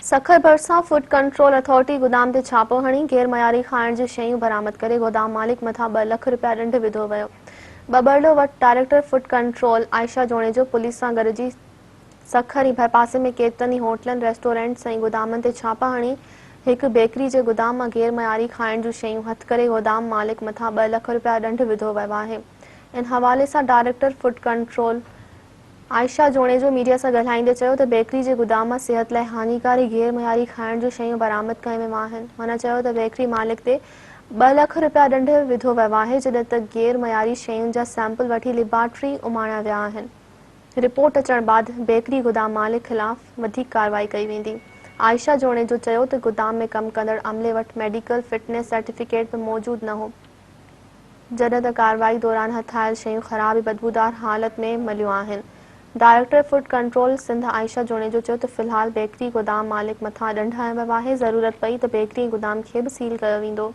سکر ڀرسان food control authority گدام تي ڇاپو هڻي غير معياري کائڻ جون شيون برآمد ڪري گودام مالڪ مٿان 2 لک رپيا ڏنڊ وڌو ويو. ٻٻرلو وٽ director food control Ayesha Junejo police سان گڏجي سکر ۽ ڀرپاسي ۾ ڪيترن ئي هوٽلن، ريسٽورنٽس ۽ گودامن تي ڇاپا هڻي هڪ بيڪري جي گودام مان غير معياري کائڻ جون شيون هٿ ڪري گودام مالڪ مٿان 2 لک رپيا ڏنڊ وڌو ويو آهي. ان حوالي سان director food control Ayesha Junejo media سان ڳالهائيندي چيو ته بيڪري جي گدام مان صحت لاء هاڃيڪار ۽ غير معياري کائڻ جون شيون برآمد ڪيون ويون آهن. هن چيو ته بيڪري مالڪ تي 2 لک رپيا ڏنڊ وڌو ويو آهي جڏهن ته غير معياري شين جا سيمپل وٺي ليبارٽري اماڻيا ويا آهن. رپورٽ اچڻ بعد بيڪري گدام مالڪ خلاف وڌيڪ ڪارروائي ڪئي ويندي. عائشه جوڻيجو چيو ته گدام ۾ ڪم ڪندڙ عملي وٽ ميڊيڪل فٽنيس سرٽيفڪيٽ به موجود نه هو. جڏهن ته ڪارروائي دوران هٿ آيل شيون خراب ۽ بدبودار حالت ۾ مليون آهن. Director food control Sindh Ayesha Junejo چيو ته في الحال بيڪري گودام مالڪ مٿان ڏنڊ هنيو ويو آهي، ضرورت پئي ته بيڪري ۽ گودام کي به سيل ڪيو ويندو.